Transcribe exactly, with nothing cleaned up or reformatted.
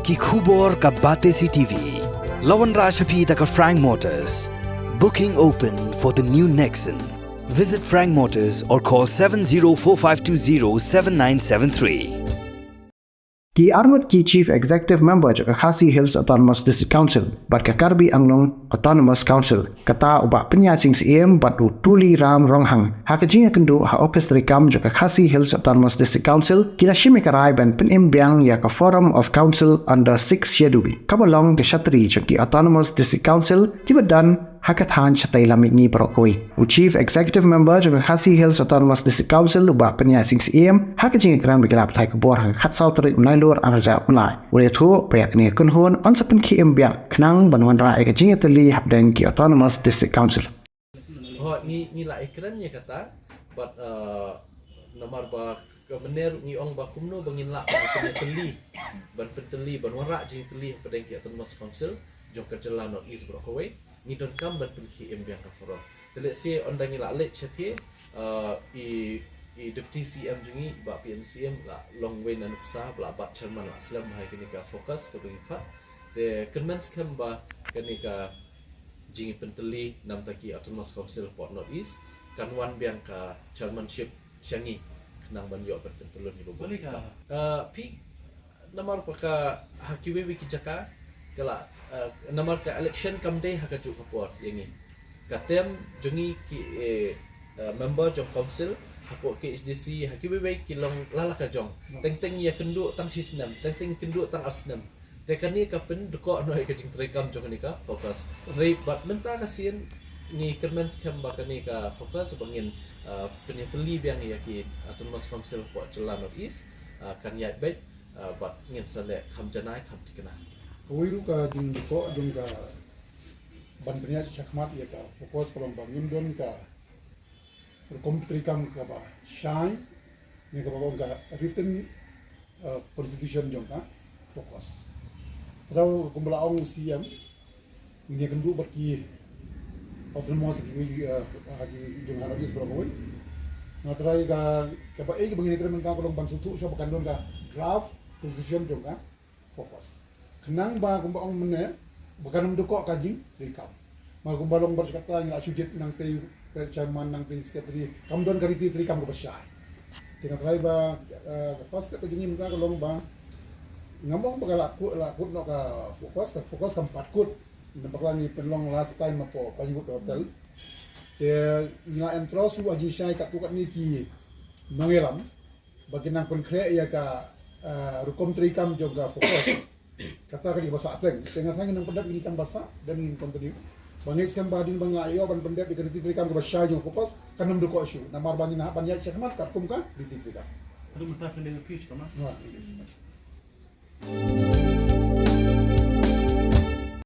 Ki khubor ka Batesi T V. La wanrah sha phi da ka Frank Motors. Booking open for the new Nexon. Visit Frank Motors or call seven zero four five two zero seven nine seven three. Ki arngut ki Chief Executive Member jong ka Khasi Hills Autonomous District Council bad ka Karbi Anglong Autonomous Council, kata u Bah Pynïaid Sing Syiem bad u Tuliram Ronghang, ha ka jingïakynduh ha ophis treikam jong ka Khasi Hills Autonomous District Council, ki la shim ïa ka rai ban pynim biang ïa ka Forum of Council under Sixth Schedule, kaba long ka shatri jong ki Autonomous District Council kiba don ha ka thaiñ shatei lam mihngi baroh kawei. U Chief Executive Member jong ka Khasi Hills Autonomous District Council, u Bah Pynïaid Sing Syiem, ha ka jingïakren bad ki lad pathai khubor ha ka khatsaw tarik u Nailur arhajar arphew lai, u la ïathuh ba ïa kane ka kynhun yn sa pynkhie im biang khnang ban wanrah ïa ka jingïatylli hapdeng ki Autonomous District Council. Ho, ngi ngi la ïakren ïa kata, bad uh, namar ba ka mynne ruh ngi ong ba kumno ba ngin lah ban pyntylli, ban pyntylli, ban wanrah jingïatylli hapdeng ki Autonomous Council jong ka jylla North East baroh kawei. Ngi donkam ban pynkhie im biang ka Forum. Te lehse ynda ngi la leit shathie, uh, i i Deputy C M jong ngi, Bah P N Syiem, la long wei na nuksa ba la bat chairman, la slem bha ïa kane ka FOCUS kaba ngi phah. Te kynmaw skhem ba kane ka jingpyntylli na bynta ki Autonomous Council hapoh North East kan wan biang ka chairmanship sha ngi khnang ban ïoh ban pyntyllun ïa baroh. Boleh ka? Uh, phi, namar ba ka, ha kiwei wei ki jaka ka la, uh, namar ka election kam dei ha kajuh ka por ïa ngi. Ka term jong ngi ki, eh, uh, member jong council hapoh K H D C ha kiwei wei ki long la la ka jong. Teng teng ïakynduh tang shi snem, teng teng kynduh tang ar snem. Te kane ka pyndkoh noh ïa ka jingtreikam jong kane ka FOCUS. Hynrei bad mynta ka sien ngi kyrmen skhem ba kane ka FOCUS ba ngin, uh, pynïatylli biang ïa ki Autonomous Council hapoh jylla North East, uh, kan ïaid beit, uh, bad ngin sa leh kham janai kham thikna. Kawei ruh ka jingdkoh jong ka ban pynïaid shakhmat ïa ka FOCUS ka long ba ngim don ka rukom treikam kaba shai ne kaba ong ka written, uh, constitution jong ka FOCUS. Kata kumba la ong C M, ngin ïakynduh bad ki autonomous, ki, uh, ki jong ka North East baroh kawei. Nga trai ka, kaba ei kaba ngin ïakren mynta ka long ban sngewthuh shuwa ba kan don ka draft constitution jong ka FOCUS. Khnang ba kumba ong mynne ba kan ym dkoh ka jingtreikam. Namar kumba long bad kata ngi la shu jied nangtei chairman, nangtei secretary, kam don ka riti treikam kaba shai. Te nga trai ba, eh, ka first step ka jong ngi mynta ka long ba ngam ong ba ka la kut, la kut noh ka FOCUS, ka FOCUS kam pat kut. Namar ba ka la ngi pynlong last time hapoh Pinewood Hotel. Te ngi la entrust ruh ha jingshai katto katne ki nongïalam ba kin nang pynkhreh ïa ka, eh, rukom treikam jong ka FOCUS. Kata ka dei ba sah teng. Te nga tharai ngin nang pyndep ïa kane ka ba sah, then ngin continue. Ba ngeit skhem ba hadien ba ngi la ïoh ban pyndep ïa ka riti treikam kaba shai jong FOCUS, kan ym dkoh shuh. Namar ba ngin hap ban ïaid shakhmat katkum ka riti treikam. Ka dei mynta ka dei ka pitch ka ma. Ha.